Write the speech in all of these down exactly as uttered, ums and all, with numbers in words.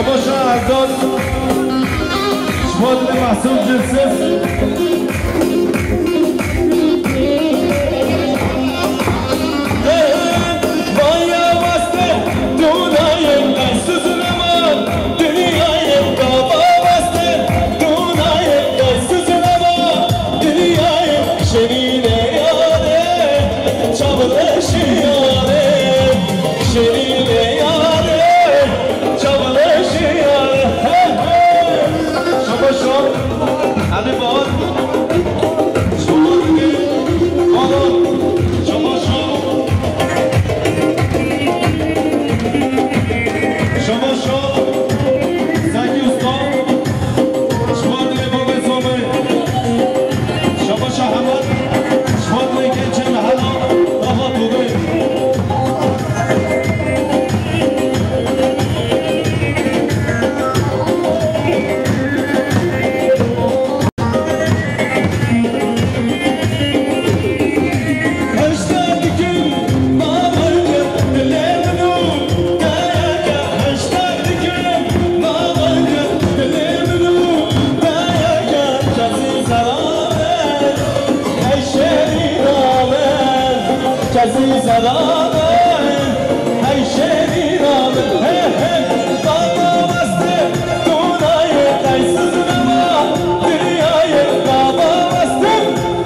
Şabaşa Erzan, ji bo dilê Mehsûm Dilsiz. Vaya weste, dunayê qey siz nema, dinyayê gava weste, dunayê qey siz nema, dinyayê şirîne yare, çavleşi yare, şirîne yare. Çavleşiya, he, he. Şabaşo, Elî Bahar. Şabaşo, Bahar. Şabaşo. Şabaşo, Zekî Usta. Şabaşo, Bavê Zomê. Şabaşo, Hemed. Şabaşo, Gençê Mehela. Daha Dubê. Kezî zerane, hey şêrîna min, hey, hey, baba weste, tu nayê qey siz nema, dinyayê baba weste,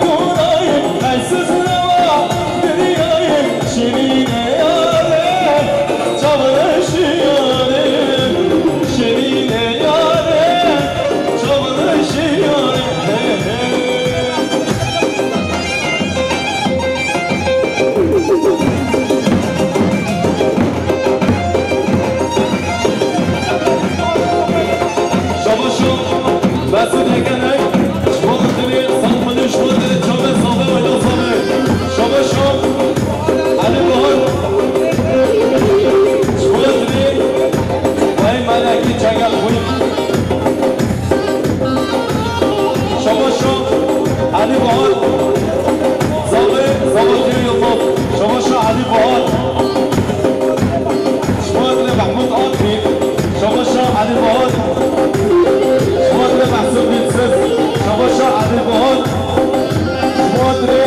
tu nayê qey siz nema, dinyayê şirîne yare, çavreşî yare, şirîne yare, çavreşî yare, hey, hey. Şabaşo, Mesûd Yekenek, ji bo dilê Salmanî, ji bo dilê çavê Zave Ayla Zave. Şabaşo, Elî Bahar, ji bo dilê Hey Melekî Çengel Xwîn. Şabaşo Elî Bahar. Zavê, Zavatiyê Yilmaz. Şabaşo Elî Bahar. Şabaşo Mehmûd Akbî. Şabaşo Elî Bahar. Şabaşo Mehsûd Dilsiz. Şabaşo Elî Bahar. Şabaşo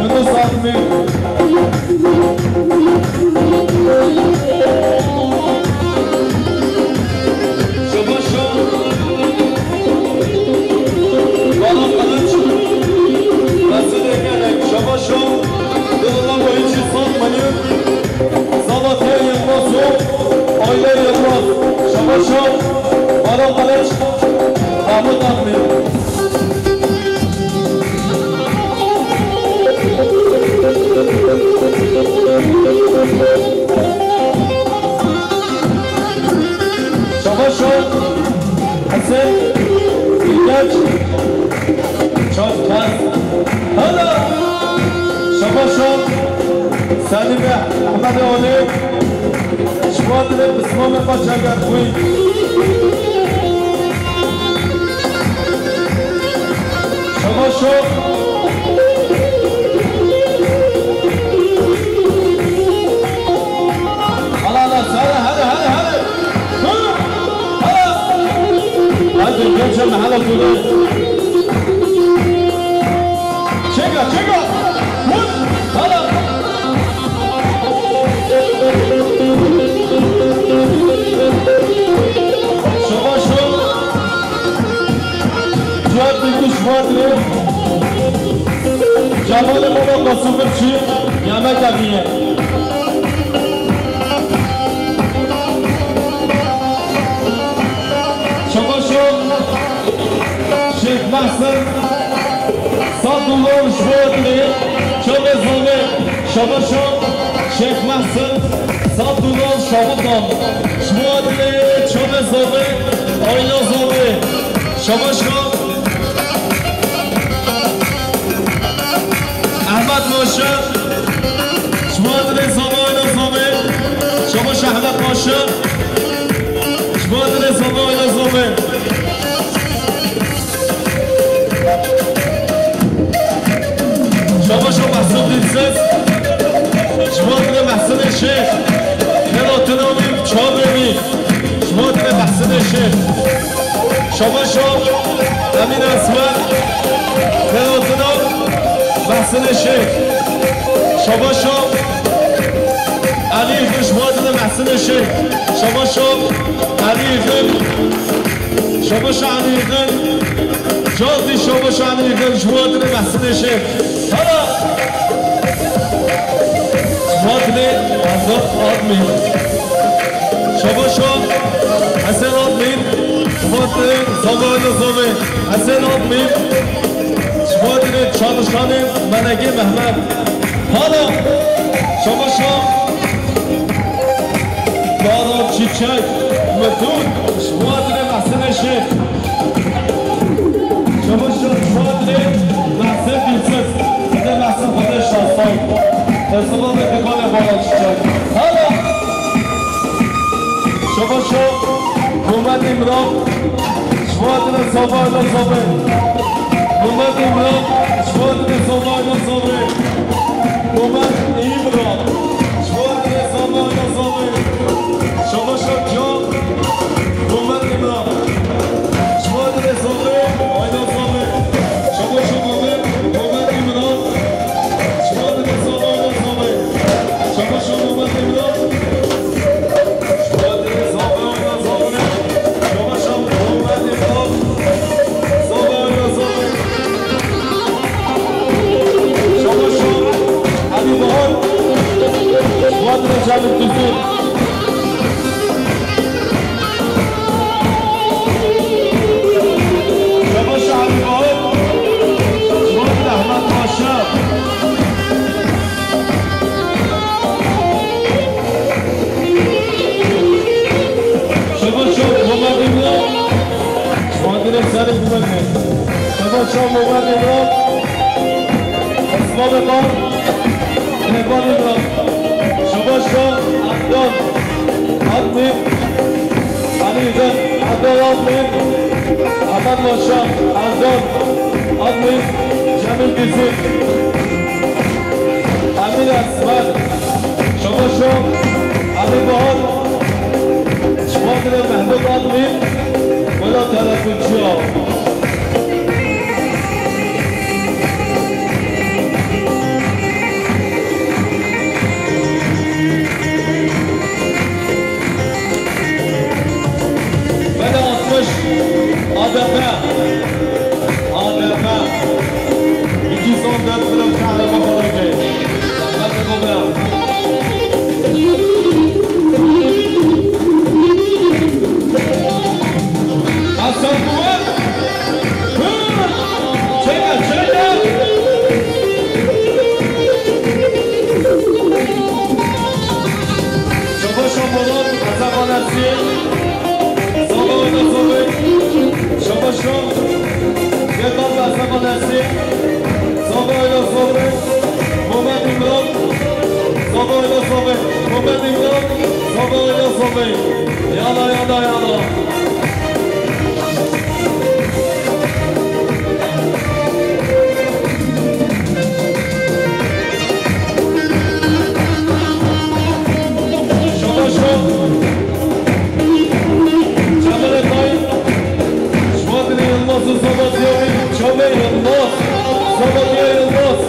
Yunus Akbî. Şabaşo. Bala Kılıç. Mesûd Yekenek. Şabaşo. Dilna Boyuncu Salmanî. Zavatê Yılmaz û Aile Yılmaz. Şabaşo. Bala Kılıç. Mahmut Akbî. Şabaşo Hesen Bilgeç. Çar kes. Hala. Şabaşo Selîmê Ehmedê Olê. Ji bo dilê pismamê xwe Çengel Xwîn. Şabaşo. Hala, hala, hadi, hadi, hadi, hadi. Hı, hala. Hadi, gençler, hala, hala. Çeka, çeka. Vur. Hala. Şabaşo. Cihat Bilgiç Fatih'e. Cemal'e baba Kasım Birçi. Yemek eviye. Şabaşo. Şêx Mehsin, sed dolar ji bo dilê çavê Zomê. Şabaşo Şêx Mehsin, sed dolar Şabutan. Ji bo dilê çavê Zomê, Ayla Zomê. Şabaşo Ehmed Paşa, ji bo dilê Zomê, Ayla Zomê. Şabaşo Ehmed Paşa, ji bo dilê Zomê, Ayla Zomê. Şabaşo Mehsûd Dilsiz, ji bo dilê Mehsûdê Şêx, xêra tuna wî, çavê wî. Şabaşo Emîn Esmer, Xelatino Mehsinê Şêx. Şabaşo Elî Yixin ji bo dine Mehsinê Şêx. Şabaşo Elî Yixin. Şabaşo Elî Yixin. Cazî Şabaşo Elî Yixin ji bo dine Mehsinê Şêx. Hala! Şubat ne? Azat Admin. Şabaşo Esen Admin. Şubat ne? Zava ile Zave. Esen Admin. Şubat ne? Çalışanê Melekê Mehmet. Hala! Şabaşo Dara Çiçek. Metun. Şubat ne? Mehsinê Şêx. Çamaşır Şuadrê Mehsir Dilsiz. Size Mehsir Xwedê şansay. Teslimatê dikanê Baran Çiçek. Hala! Çamaşır Muhammed İmran. Şuadrê Zavayla Zavê. Muhammed İmran. Şuadrê Zavayla Zavê. Muhammed İmran. Şuadrê Zavayla Zavê. Çamaşır Can. Muhammed İmran. Şuadrê Zavê, Ayna Zavê. Şabaşo Muhammed, Muhammed İmran. Şuadrê Zavê, Ayna Zavê. Şabaşo Muhammed İmran. Şuadrê Zavê, Ayna Zavê. Şabaşo Muhammed İmran. Zavê, Ayna Zavê. Şabaşo Elî Bahar. Şuadrê Cemil Duzî. Şabaş Elî Bahar. Şuadrê Ehmed Paşa. Şabaş Muhammed İmran. Şuadrê Serê Kumenê. Şabaş Muhammed İmran. Esma Bekan. Mehman İmran. Şabaş Erdoğan. Admin. Elî Yixin, Erdal Admin, Ehmed Maşa, Erdal Admin, Cemil Gizî, Emîn Esmer, Şabaşo Elî Bahar, Şuadrê Mehmet Admin, wela telefonçiya. Bede altmış. A D P. A D P. iki yüz on dört gram kahraman olacak. Hadi bu bırak. Hasan Kubat. Çeke, çeke. Şabaşo Polat, Hasan Kubat. Zava Oyna Zove. Şabaşo. Yeter Hasan Kubat. Zava Oyna Zove. Muhammed İmran. Zava Oyna Zove. Muhammed İmran. Zava Oyna Zove. Yala, yala, yala. Şabaşo. Çamê Tay. Şuadrê Yılmaz û Sabatiya wî. Çamê Yılmaz. Sabatiya Yılmaz.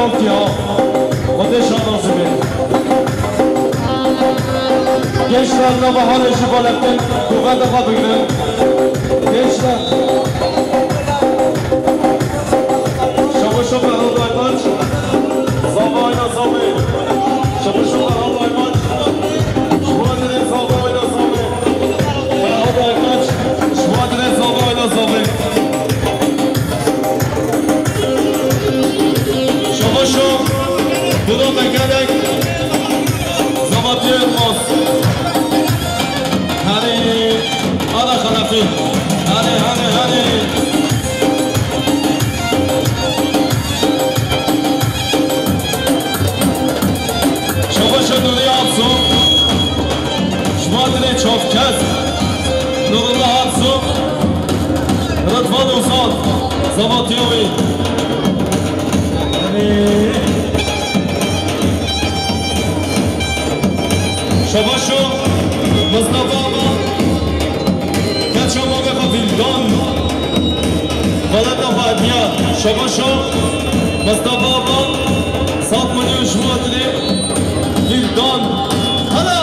Ya, Xwedê şan nasîb be. Gençler, nava halê jî balektin, kuvvete xwe bigrin. Gençler. Şaba şaba Ferhad Aybaç. Zava ayna zavê. Şaba şaba Ferhad Aybaç. Şuadine zava ayna zavê. Ferhad Aybaç. Şuadine zava ayna zavê. Şaba şo. Budo tekerek. Zava diye olmaz. Hadi. Ana Xelefî. Hadi, hadi, hadi. Şaba şo Nurî Aksu. Ji bo dilê çavkez. Nurullah Aksu. Ridvan Ozan. Zava diye wî. Hadi. Şaba şo, Mustafa Aba, keça mavê xwe Vîldan, welata xwe Ediyar. Şaba şo, Mustafa Aba, sed milyon ji bo dilê Vîldan. Hala!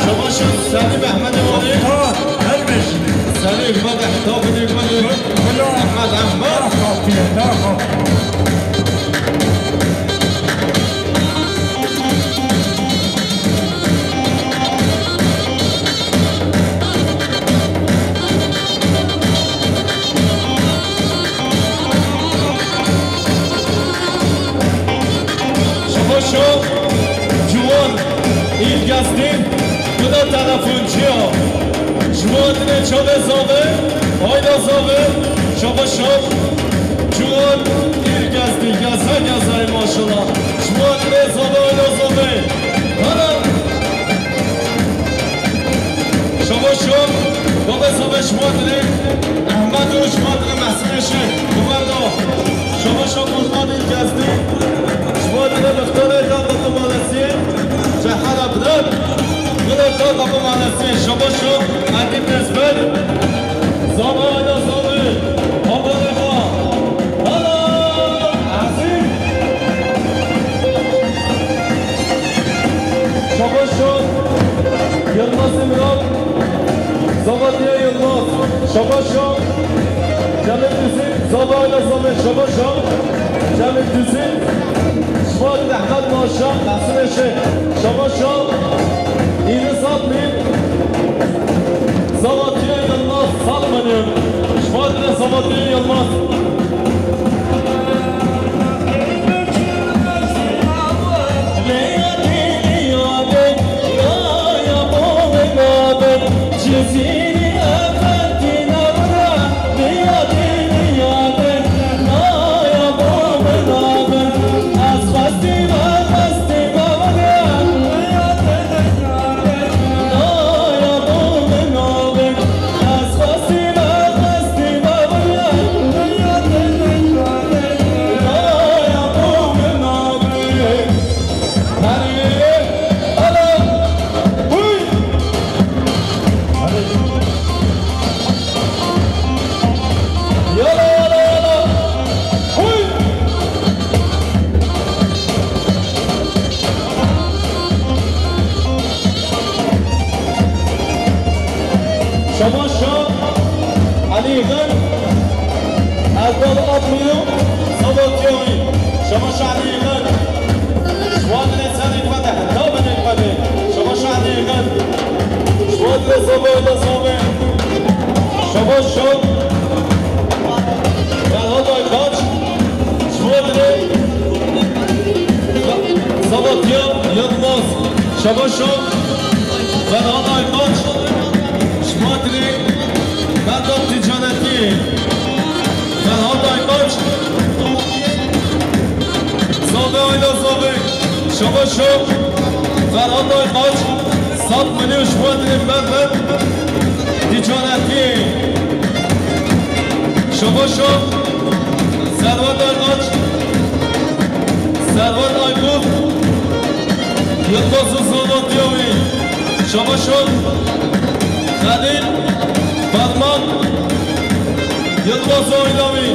Şaba şo Selîm Ehmedê Wanê. Selîm, hadi heta bidê gulê. Ehmed, Ehmed. Şaba şo Ciwan Îlgezlî, bu da telefonciya. Ji bo dilê çavê zavê, ayna zavê, şaba şo Ciwan Îlgezlî, geze geze maşallah. Ji bo dilê zavê, ayna zavê. Hana. Şaba şo, baba savaş muadili, Ahmet Uç muadili, Mehsûn Eşi, Kumardo. Şaba şo, Kurban Îlgezlî. Ji bo dilê mixtarê da Qutlu Malesiyê, Cehara Bırak. Dilê da Qutlu Malesiyê, şaba şo, Edîp Ezber. Zava ayna zavê, haberê xwe. Hala Ezîz. Şaba şo Yılmaz İmran. Zava diye Yılmaz. Şaba şo Cemil Tüzün. Zava ayna zavê, şaba şo Cemil Tüzün. Şubat Ehmed Maşa, Kasım Eşe. Şaba şo Îlis Atmin. Zavatiye Yılmaz, Salman'ın. Şubat Zavatiye Yılmaz. Şabaşa Elî Xan, Erdal Atmîyo, Sabot Yawî. Şabaşa Elî Xan. Şuwadrê serê xwe de heta binê xwe de. Şabaşa Elî Xan. Şuwadrê Sabot da Sabê. Şabaşa Ferhat Aybaç. Şuwadrê Sabot Yılmaz. Şabaşa Ferhat Aybaç. Şuwadrê Ferhat Ticaretî. Ferhat Aybaç. Sade ayda sade. Şabaşo. Ferhat Aybaç. Sat milyon şuwadrê Ferhat Ticaretî. Şabaşo. Servet Aybaç. Servet Aykut. Yılmaz'ın sanatçı. Şabaşo. Xelîl Ferman, Yilmaz Oynamî.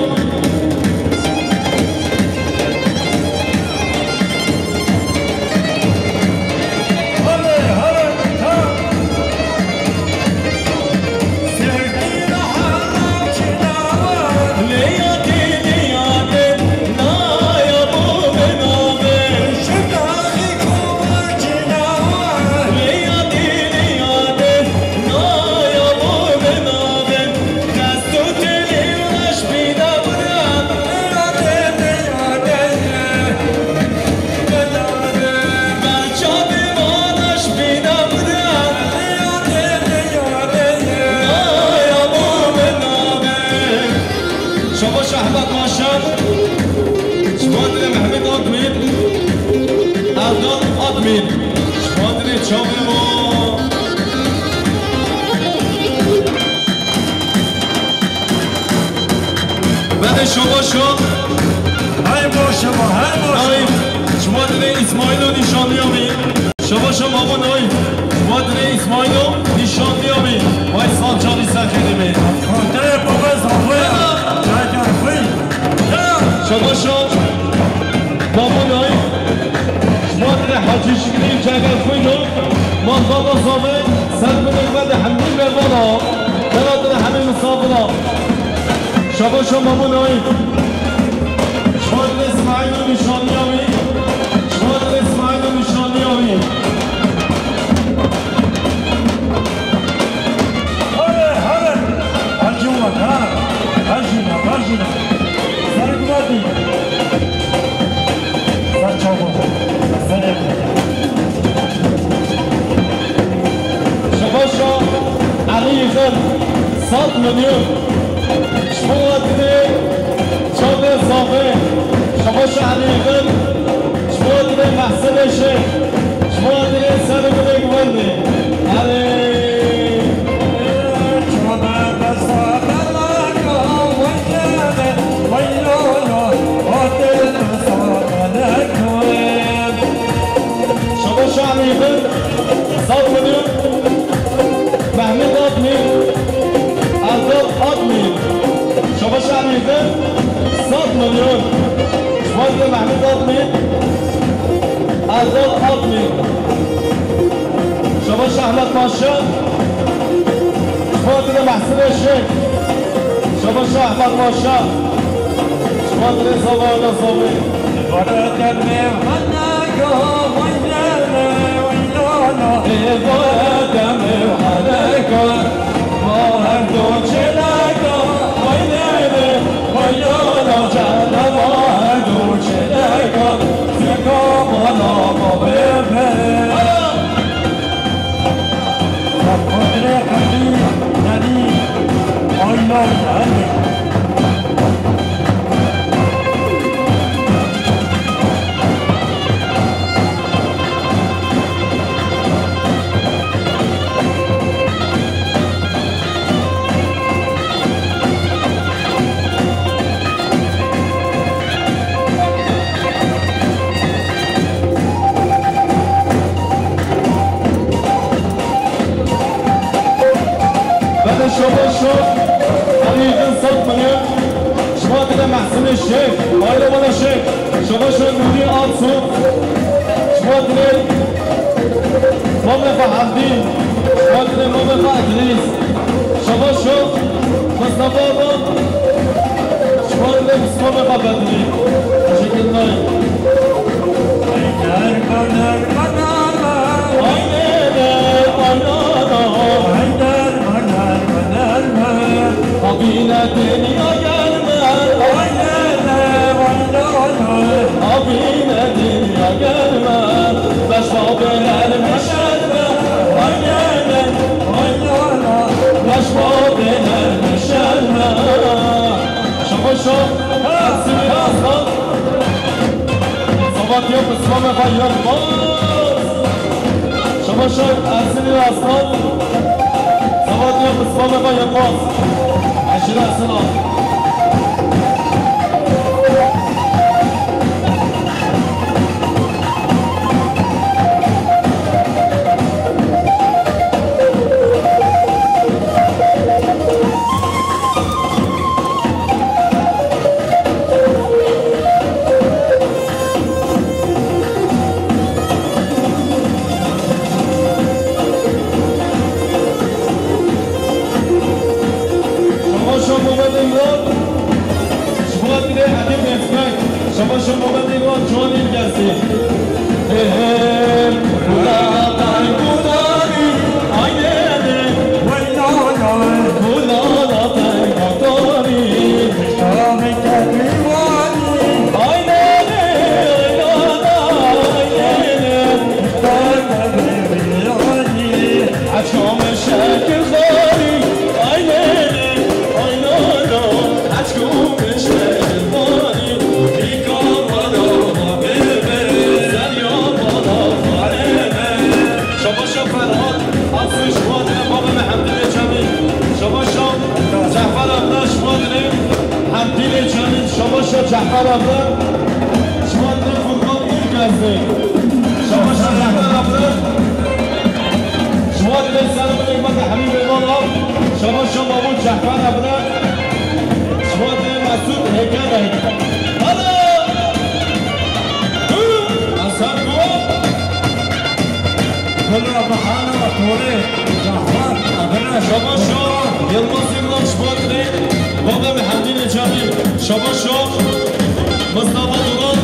Şabaş Ahmet Paşa. Şuwadrê Mehmet Akmîn, Erdal Akmîn. Şuwadrê çavê ma. Bede şabaşa. Hay boşa ma, hay boşa. Ay, şuwadrê İsmailo nîşanîya wî. Şabaşa Mamo Naîf. Şuwadrê İsmailo nîşanîya wî. Vay sal canî ser xêrê me. Xatirê baba zafaya. Çaykan xwî. Şabaşa Mamo Naîf. Şuwadrê Hacî Şikrî çaykan xwîno. Mazlama zafê. Ser binê xwe de hemî mêvana. Beratine hemî misafira. Şabaşa Mamo Naîf. Şuwadrê İsmailo nîşanîya wî. Şuwadrê İsmailo nîşanîya wî. Hale, hale. Acıma, ha. Acıma, acıma. Sarı güverdi. Ser çabuk. Ser yapma. Şabaşa Elî Yixin, sed milyon. Ji bo we dilê çavê zafê. Şabaşa Elî Yixin, ji bo dilê Mehsinê Şêx. Ji bo dilê ser û dilê guvendê. Erê. Şabaşa Elî Yixin, sed milyon. Mehmet Akmîn, Erdal Akmîn. Şabaşa Elî Yixin, sed milyon. Şuwadrê Mehmet Akmîn, Erdal Akmîn. Şabaşa Ahmet Paşa. Şuwadrê Mehsinê Şêx. Şabaşa Ahmet Paşa. Şuwadrê Zava Ana Zovê. Êvarete mêvaneka, weylele, weylala. Êvarete mêvaneka, ma her du çêleka, weylele, weylala. Cehennema her du çêleka, zika bala babê me. Xatirê Xelîl, Xelîl, Aylan, Xelîl. Bede şobe şo, Elî Yixin sed milyon, şuwadrê Mehsinê Şêx, aile wala Şêx, şobe şo Nûrî Aksu, şuwadrê Mamefa Hevdîn, şuwadrê Mamefa Îdrîs, Şivan de Mustafa Bedri. Teşekkürler. Aynene, aynana. Abine dünya gelme. Abine dünya gelme. Beş babeler meşelme. Aynene, aynana. Beş babeler meşelme. Şabaşa, Ersinî Aslan. Sabatya Mislame Xwe Yilmaz. Şabaşa, Ersinî Aslan. Sabatya Mislame Xwe Yilmaz. Eşîra Sinan. Şabaşa Muhammed Îmran, ji bo Edîbê Edîb Nêzbek. Şabaşa Muhammed Îmran, Ciwanî Gezî. Hey, hey, Kulala Tay Kulali, ay, hey, hey. Kulala Tay Kulali. Ay, hey, hey, ay, hey, hey. Aşkım şekil zari, ay, hey, hey, ay, hey, hey. Aşkım şekil zari, Şabaşa Ferhat, Aslı Şubat, Baba Mehemdî Çemî. Şabaşa Cefer Abla, Şubat, Hemdî Çemî. Şabaşa Cefer Abla, Şubat, Furkan Ülkezi. Şabaşa Cefer Abla. Şubat, Selam Hikmet Habib Eyvallah. Şabaşa Mahmut Cefer Abla. Şubat, Mesut Hekeme. Hala! Hı! Hasan Kuva. Kula Bahana Tore Cafer Abdullah. Şabaşa Yılmaz İmran Şubatli. Baba Mehemdî Necami. Şabaşa Mustafa Duran.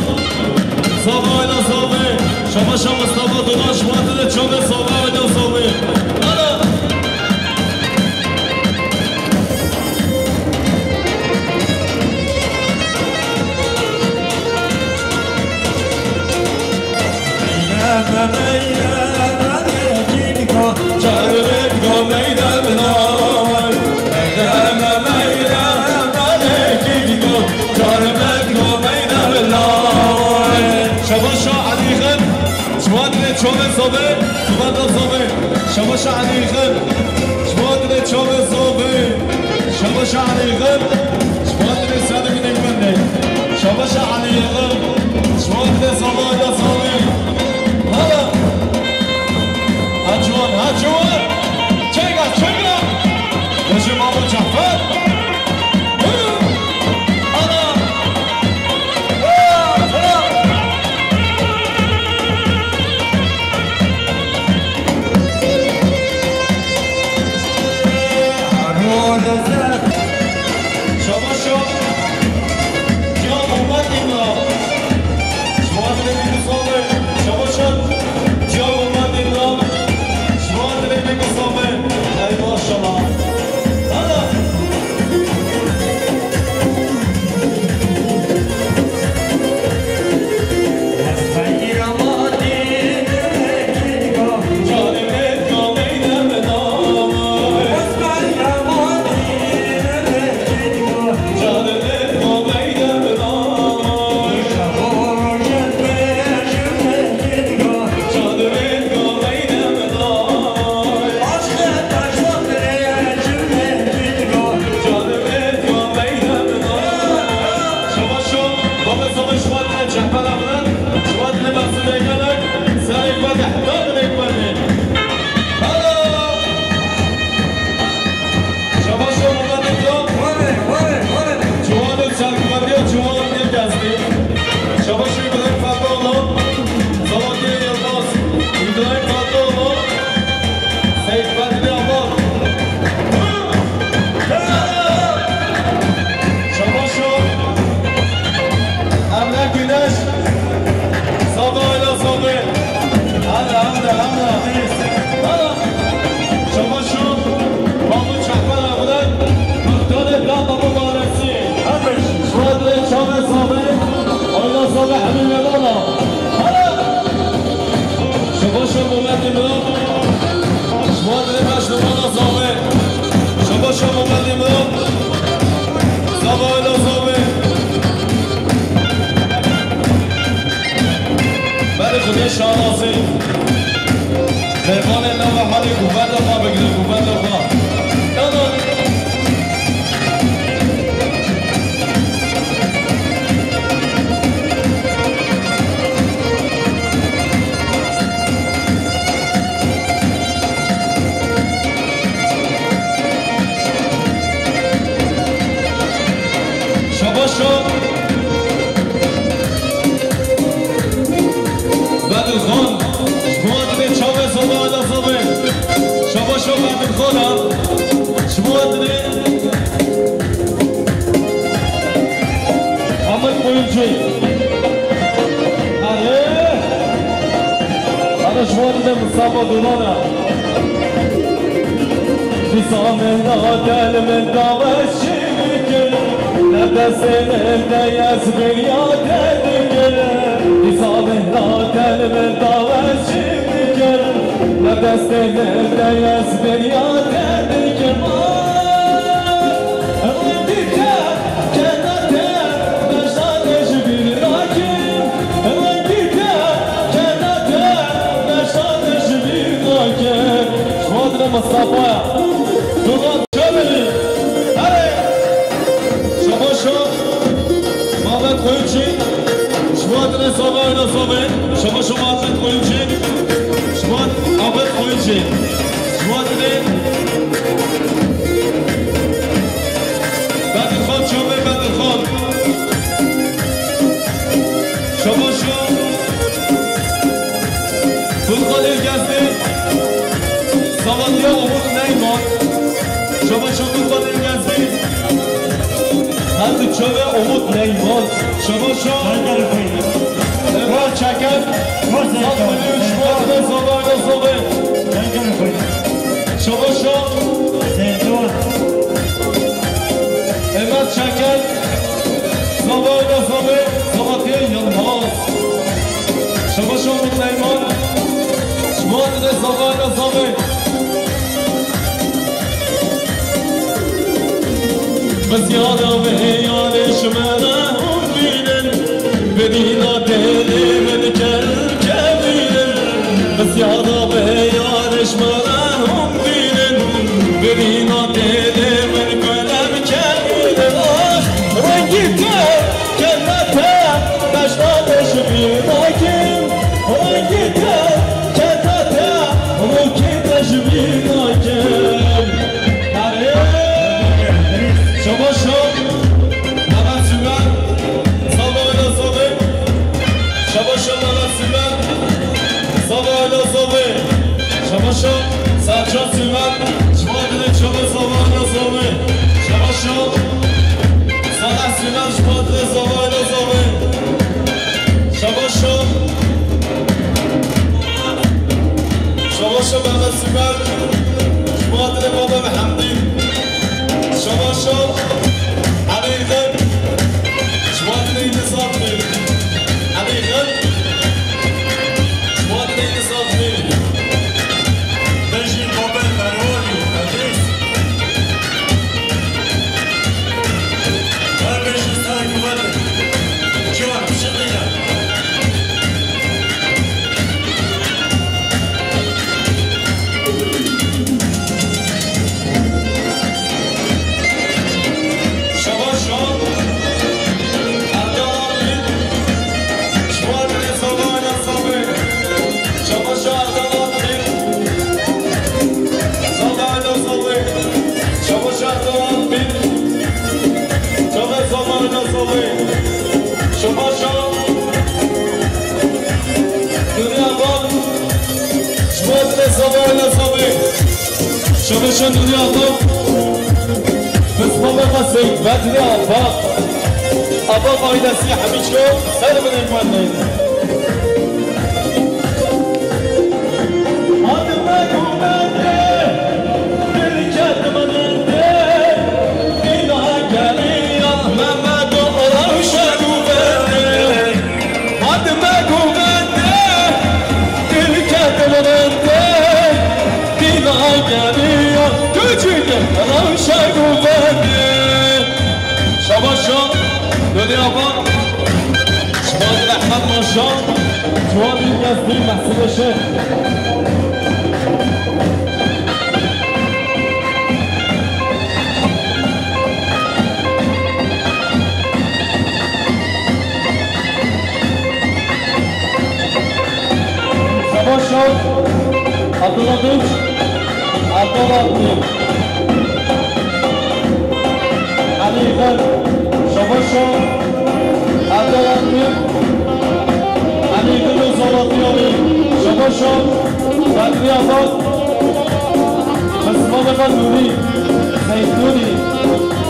Zava Ayla Zave. Şabaşa Mustafa Duran Şubatli. Çabe Zava Ayla Zave. Hala! Şabaşa Elî Xan. Şubat Rê Çolê Zovê, Şubat Rê Zovê, Şabaşa Elî Xan, Şubat Rê Çolê Zovê, Şabaşa Elî Xan, Şubat Rê Sadık Nêkmendê, Şabaşa Elî Xan, Şubat Rê Zovê, ya Zovê. Hala. Ha ciwan, ha ciwan. Çêka, çêka. Wejê Mamo Cafer. Hala. Şabaşa Şabaşo, Mahmut Çakar Abdel, Muhtarê Gama Mubaresi. Şuadrê çavê Zame, Ayla Zame Hemî Melana. Şuadrê Mehmet İmran, Şuadrê Meşnumana Zame. Şuadrê Mehmet İmran, Zame Ayla Zame. Berê Xwedê şanasî. Mêvanê nava halê guvenda xwe bigire, guvenda xwe. Yana. Şabaşo. Bedilxan, ji bo dibê çavê soba da sobe. Şabaşo Bedilxan a. Ji bo dibê Ahmet Koyuncu. Hadi. Hadi ji bo dibê Mustafa Duman a. Dîsa mehna kel min daweş çi dikir, ne destê min de ez bêriya te dikir. Dîsa mehna kel min daweş çi dikir, ne destê min de ez bêriya te dikir. Rengî te, kena te, beşa te ji bîr nakim. Rengî te, kena te, beşa te ji bîr nakim. Ji bo dibê Mustafa ya. Duran Çömeli. Hadi. Şabaşo Mehmet Koyuncu. Ji bo dibê Zava Ayla Zame. Şabaşo Mehmet Koyuncu. Ji bo Ahmet Koyuncu. Ji bo dibê Bedirxan Çömel Bedirxan. Şabaşo. Furkan Êlgezdi, Zavadiya Umut Neyman. Şabaşo Furkan Êlgezdi. Her di çavê Umut Neyman. Şabaşo. Emrah Çeker. Zat Milî ji bo dibê Zava Ayla Zame. Şabaşo. Emrah Çeker. Zava Ayla Zame, Zavadiya Yilmaz. Şabaşo Umut Neyman. Ji bo dibê Zava Ayla Zame. Bi ziyada vê yarê ji me re hûn bînin, bi dîna dêlê min kel kevînin. Bi ziyada vê yarê ji me re hûn bînin, bi dîna dêlê min kelem kevînin. Ah, rengî te, kena te, beşna te ji bîr nakim. Rengî te, kena te, rûkê te ji bîr nakim. Erê! Şabaşo Mehmet Sümer, Zava Ayla Zame. Şabaşo Mehmet Sümer, Zava Ayla Zame. Şabaşo Sercan Sümer, ji bo dibê çavê Zava Ayla Zame. Şabaşo Salah Sümer, ji bo dibê Zava Ayla Zame. Şabaşo. Şabaşo Mehmet Sümer, ji bo dibê Baba Mehemdî. Şabaşo Elî Xan, ji bo dibê Nizam Bey. Elî Xan, ji bo dibê Nizam Bey. Bejî Baba Merwar û Edrîs. Her bejî sağ û Can, şiqîne. Şabaşo Erdal Altın, Şubat Reza Bayra Sabri. Şabaşo Erdal Altın, Reza Bayra Sabri. Şabaşo Erdal Altın. Çavê Zava Ayla Zame. Şabaşo Nuri Abak. Ji bo dibê Zava Ayla Zame. Şabaşo Nuri Abak. Bismillah Seyit Bedri Abak. Abak ailesi hemî ço ser binên we neyne. Merhaba. Şivan Mehmet Maşa. Şivan Bilgezli Mehsine Şeh. Şabaş şaş, Abdullah Tunç, Abdullah Tunç. Elî Xan, şabaş şaş, Abdullah Tunç. Elî Xan û Zalatî Alî, şabaş şaş, Bedrî Azad, Mismar Xan Nûrî, Zeytûnî.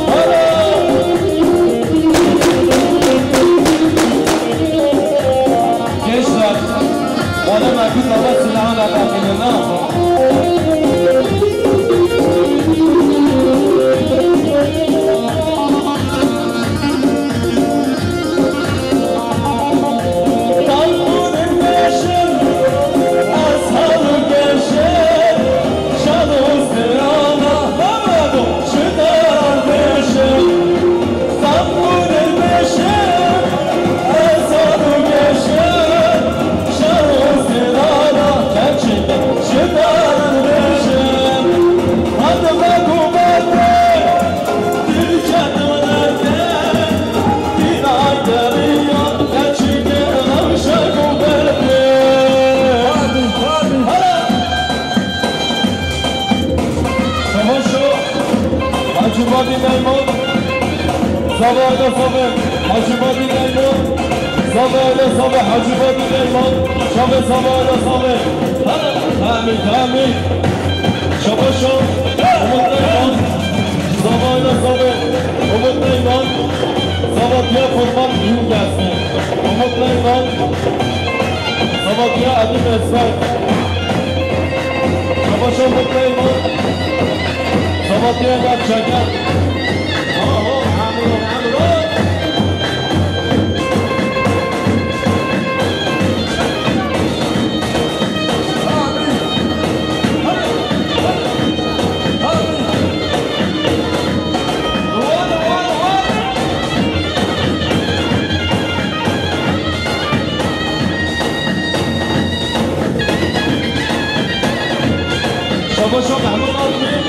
Hala! Gençler, bana mevcut ama silahı da takılın ha. Hacı Badî Neyman, Zava Ela Save, Hacı Badî Neyman, Zava Ela Save, Hacı Badî Neyman, Çavê Zava Ela Save. Hemî, hemî. Şabaş şaş, Umut Neyman, Zava Ela Save, Umut Neyman, Zava Tiya Kurban Yûn Gelsin. Umut Neyman, Zava Tiya Edî Mesut. Şabaş Umut Neyman. Sabatiyê me çeke. Aho, Emro, Emro. Şabaşo Mehmûd Altmîr.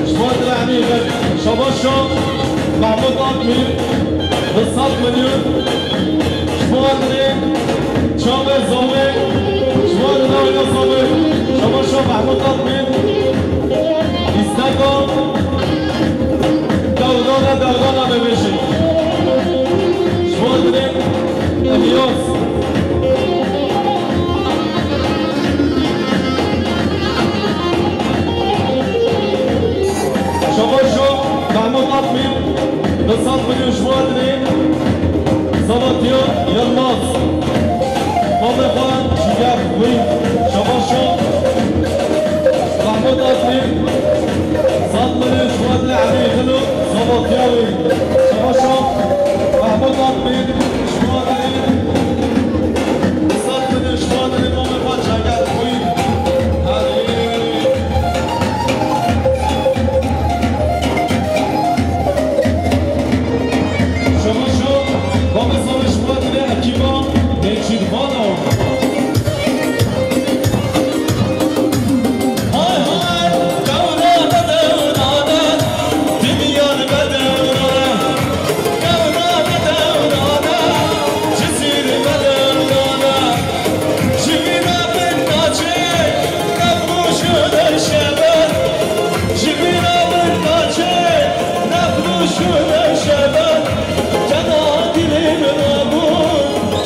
Ji bo hatirê Emî Xan. Şabaşo Mehmûd Altmîr. Bi sed milyon. Ji bo hatirê çavê Zomê. Ji bo hatirê Zomê. Şabaşo Mehmûd Altmîr. Îsteko. Dewdana, dewdana bibêjin. Ji bo hatirê Elias. Şabaşo Mehmûd Altmîr, bi sed milyon ji bo hatirê Zavatiya Yilmaz. Mamê xwe Ciger Wî. Şabaşo Mehmûd Altmîr, sed milyon ji bo hatirê Emî Xilo, Zavatiya wî. Şabaşo Mehmûd Altmîr, ji bo hatirê Ji vîra bin naçe, nexweş û neşeber. Ji vîra bin naçe, nexweş û neşeber. Kena dilê min abû,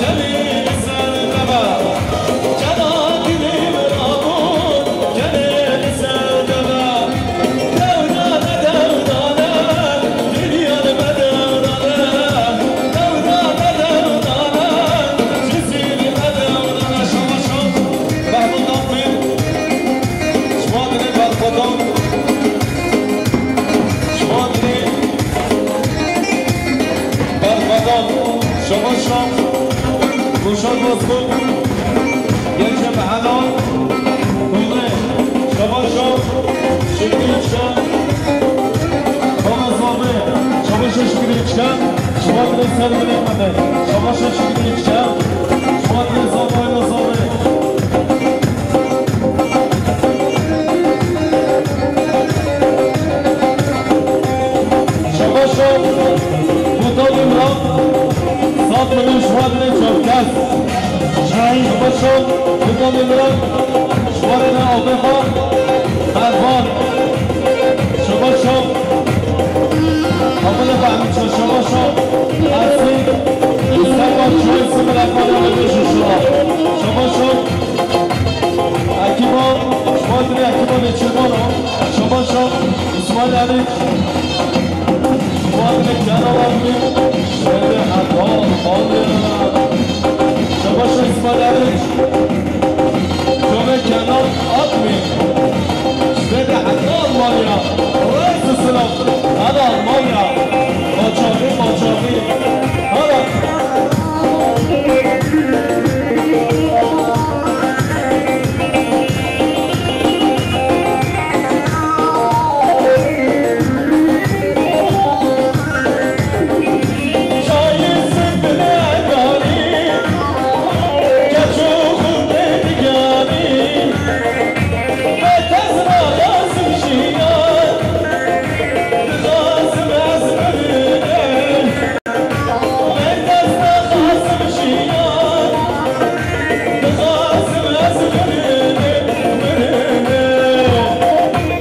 kenê li ser nebe. Kena dilê min abû, kenê li ser nebe. Şabaş şaş, Ruşen Bozkurt, Gençe Mehela, Kule, Şabaş şaş, Şükrü Üçgen, Thomas Bey, Şabaş şaş, Şükrü Üçgen. Şabaşa şirkî çe. Şubat Reza Bayla Zalê. Şabaşa Muhtar Îmran. Sat milyon Şubat Reza Çavkes. Şabaşa Muhtar Îmran. Şubat Reza Abeha. Ervan. Şabaşa. Abone Fehmi Çaşabaşa, Ersin, Mustafa Çoy, Simir Efane ve Beşuşula. Şabaşa, Ekiba, Şubatli Ekiba ve Çırmana. Şabaşa, İsmail Ali, Şubatli Kenan abi, Şerli Erdoğan, Almanya. Şabaşa İsmail Ali, Şabaşa Kenan Atmi. Ji vê de heta Almanya. Reis selam. Hadi Almanya. Başarı, başarı. Hadi.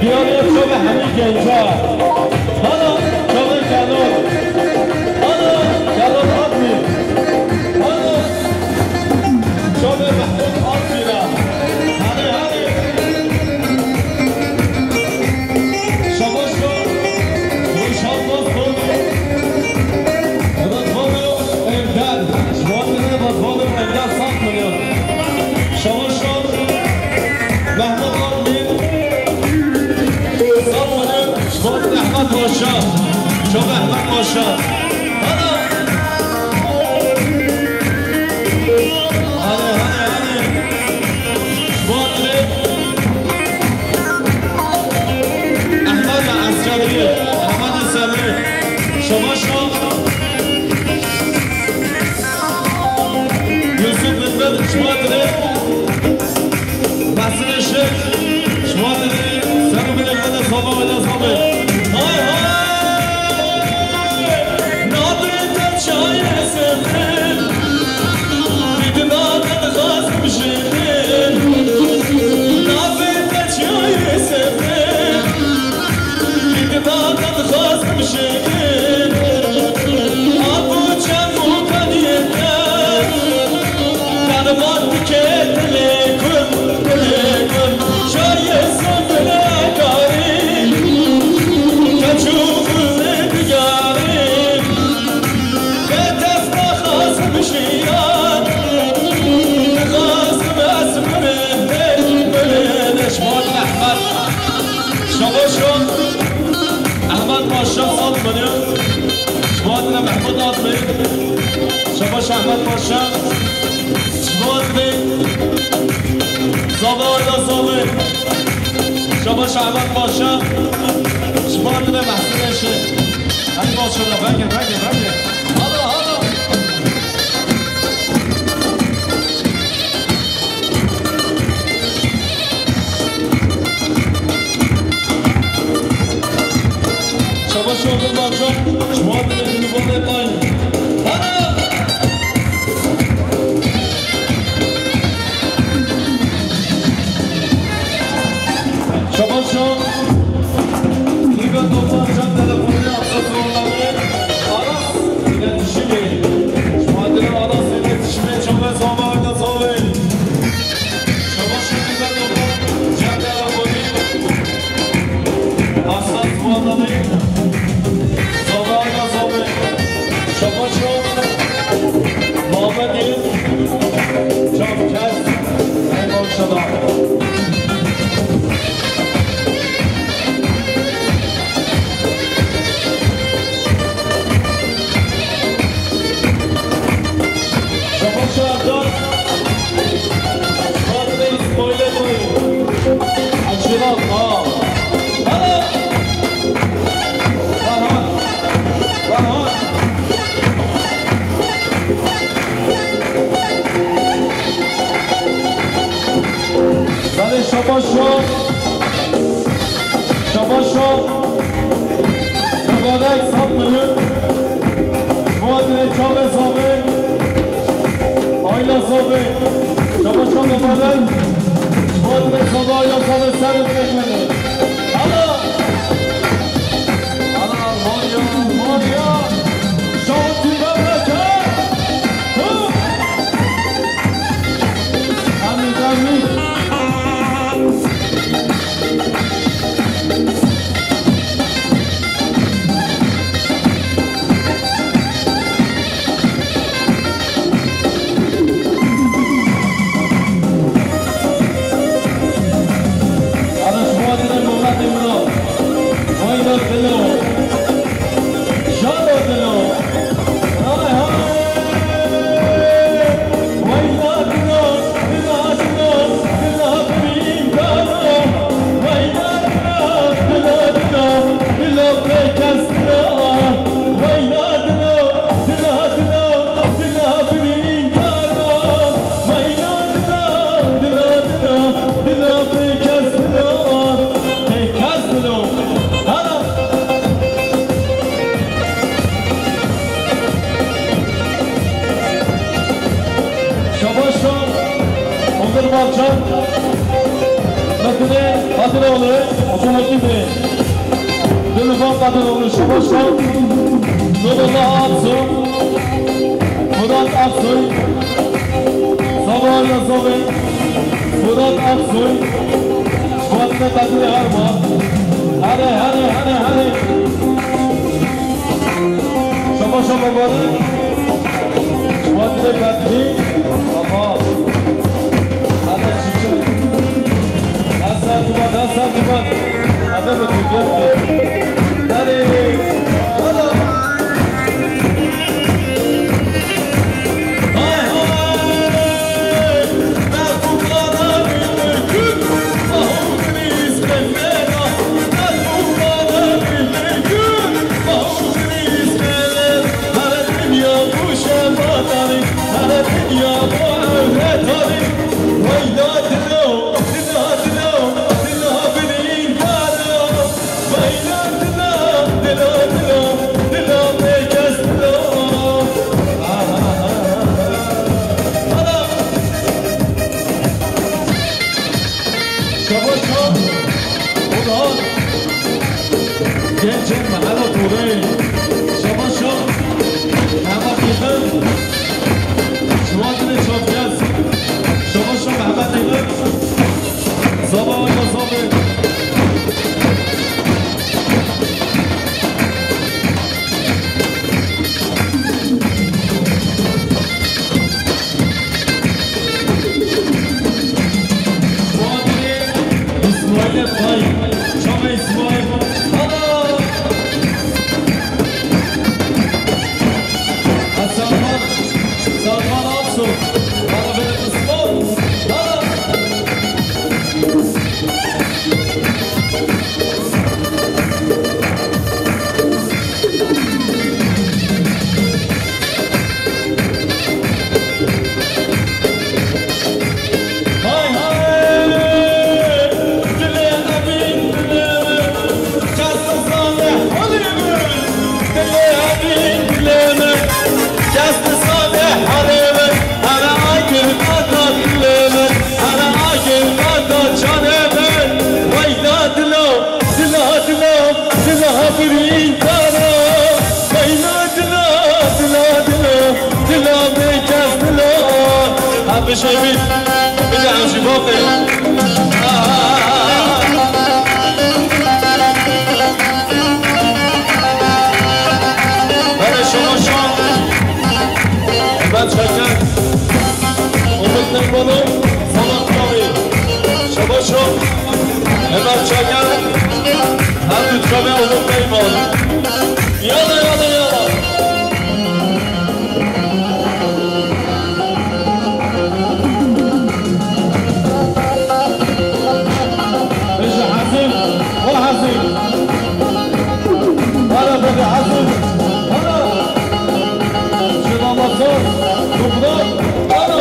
Diyarê çavê hemî genca. Hana çavê Kenan. Hana Kenan Atmîr. Hana çavê Mehmûd Atmîra. Hane, hane. Şabaşka Rojhan Bozkurt. Rıdvanı Evden. Ji bo Rıdvanı Evden sat milyon. Şabaşka Mehmet Akbil. Sat milyon. Ji bo Mehmet Paşa. Çok Mehmet Paşa. Hadi. Hadi, hadi, hadi. Ji bo Ahmet Eskerî, Ahmet Semî, Şabaşo. Yusuf Bilbil, ji bo Mesîrê Şêx, ji bo Semî Bilbil, hadi saba, hadi saba. Hay hay! Nabê te çayê sevirim, didina te dixwazim jêrin. Nabê te çayê sevirim, didina te dixwazim jêrin. Apo çem û kaniyê te, derman dike dilê ku, dilê ku. Çayê sevirim karî, keç û xulê diyarî. Bê dest naxwazim jiyan, dixwazim ez mirim, mirim. Şabaş Ehmed. Şabaş Ehmed Paşa sat milyon. Şabaş Mehmud Atmir. Şabaş Ehmed Paşa. Şabaş Bey. Zava da Zava. Şabaş Ehmed Paşa. Şabaş Mehmud Eşi. Hadi maşallah, venge, venge, venge. Hala, hala. Şabaş oldu Barcan. Şubat bile günü bu detay. Hala. Şabaş oldu. Liga Topal Can Telefonu aksesuarları Aras iletişimi. Şumadire Aras iletişimi çok ve zamanında sağlayın. Şabaş Liga Topal Can Telefonu. Aslan Suat'ın zamanında sağlayın. Şabaş Muhammed'in Çapkez. Ey maşallah. Şabaş Erdoğan. Hadi böyle spoiler koyun. Açılan, tamam. Hadi. Aha. Aha. Belê, şabaş o. Şabaş o. Mübarek sap milyon. Muadile çavê zavê. Ayla zavê. Şabaş o mübarek. Muadile zavê, ayla zavê, ser û pêk milyon. Hala. Hala, Almanya, Almanya. Şabaş o mübarek. Hı. Hemî, hemî. Ana ji bo dide miletê min a. Vayda dilo. Jalo dilo. Şabaş o, Onur Balcan. Metinê Kadiroğlu, otomotiv bê. Dilruba Kadiroğlu, şabaş o. Nurullah Aksu, Murat Aksoy, Sabah Yazılı, Murat Aksoy. Şubat Kadirê Arma. Hadi, hadi, hadi, hadi. Şama, şama, bari. Şubat Kadirê. Ama. Hadi, çiçek. Hasan Duman, Hasan Duman. Hadi, bu Türkiye. Hadi. Hadi. Vayda dila, dila, dila, dila, dila, dila, bêkes dila. Ana! Şabaşa, ola, gencên mehela Torê. Şabaşa, Mehmet Yıldırım. Şuadine Çapkez. Şabaşa, Mehmet Yıldırım. Zaba ya zabê. Şuadine İsmail Tay. Şabe İsmail. Ana! Hasan Salman Aksu, bana verin ısmar. Bana. Hay hay, dilê Emîn, dilê Kes nizane halê min, dilê Emîn dilê min. Kes nizane halê min. Here agir bata dilê min. Here agir bata canê min. Veyna dilo, dila dilo, dila birîndara. Veyna dilo, dila dilo, dila bêkes dilo. Ha bijêbî. Bide em jî bapê. Bere şema şan. Hemen çeker. Umut Neyman'ın sanat kralı. Şema şan. Hemen çeker. Her bir çabe Umut Neyman. Yala, yala, yala. Bêje hezî, wa hezî. Hala bêje hezî. Hala. Şiva Masar, Lubnan, hala.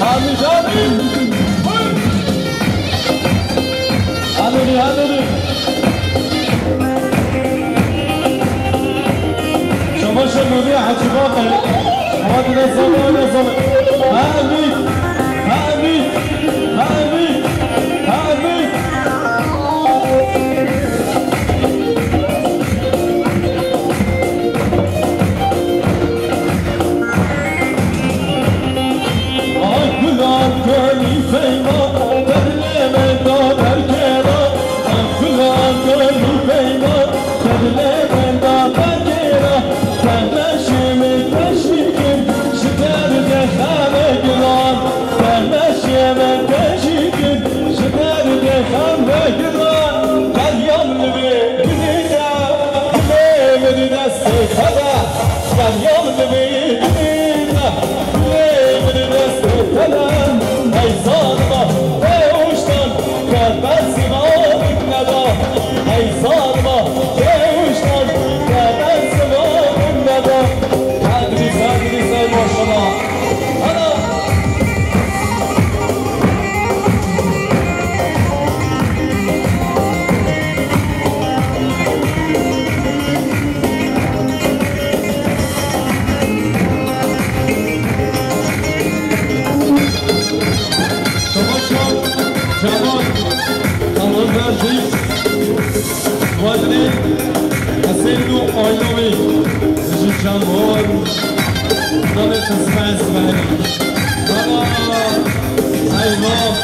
Hamid, Hamid. Hamid, Hamid. Şabaş Hamid, Hacı Bakır. Hadi ne zaman, ne zaman. Hamid, Hamid, Hamid, Hamid. Ay gulan gönlü feyma, tedle menda derkera. Ay gulan gönlü feyma, tedle menda derkera. Temeşe me teşikin, ji derdê xeme giran. Temeşe me teşikin, ji derdê xeme giran. Qelyam li vê dilê de, dilê min di destê te de. Qelyam li vê dilê de, dilê min di destê te de. Ey zanima, ey uştan, te bersiva min neda. Ey zanima, ey uştan, te bersiva min neda. Hadi biz, hadi biz, ey maşallah. Ana! Şabaş, şabaş. Tamam, verdi. Vadine, Hüseyin û Ayla wî. Ji çavan. Navê çi sibeh sibeh. Baba, eyvah.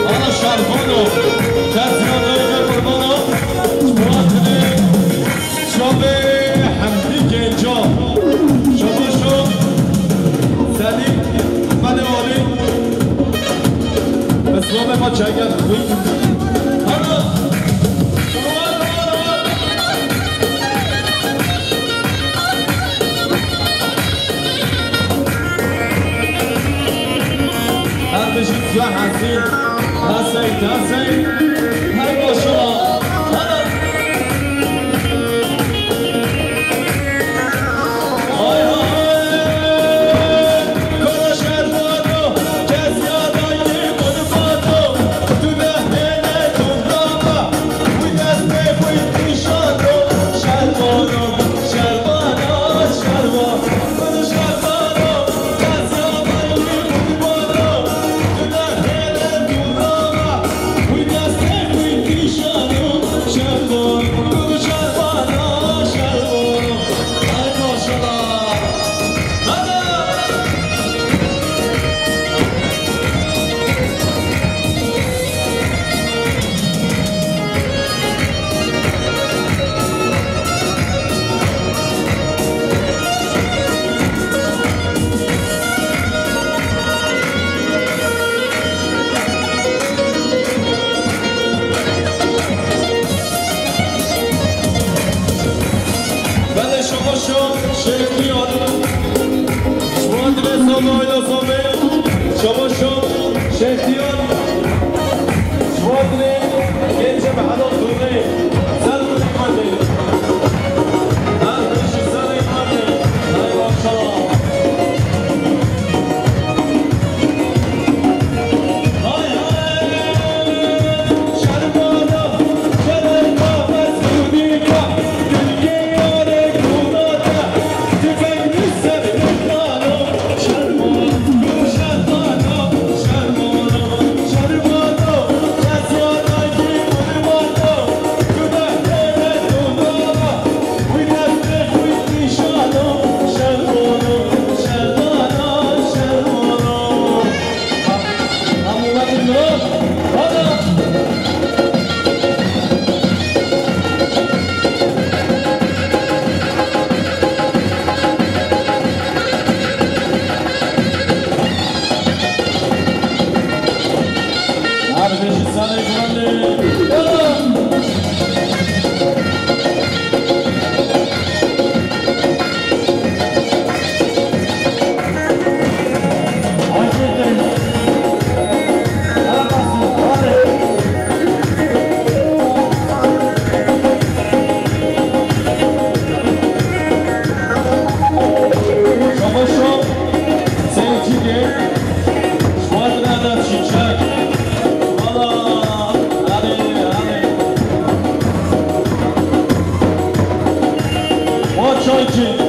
Ana şervano, tezya dayê me qurbano, ji bo hatinê şovê Hemdî Genco, şovo şo, Sedî, Fedê Olî, bi silamê xwe çeket xwîn. Ana! Her bijî ya hezî, hesey, tesey, hey başa, hana. Ay, ay, kara şermano, kes ya dayê kurbato, tu de hêne tu rama, wî destê wî nîşano, şermano. Belê şabaşo şêxtiyan. Şuan dilê Zomê, Zomê. Şabaşo şêxtiyan. Şuan dilê Gence Mehmet Zomê. Ser bu imanê. Her kişi ser imanê. Hay maşallah. Şahin Çi.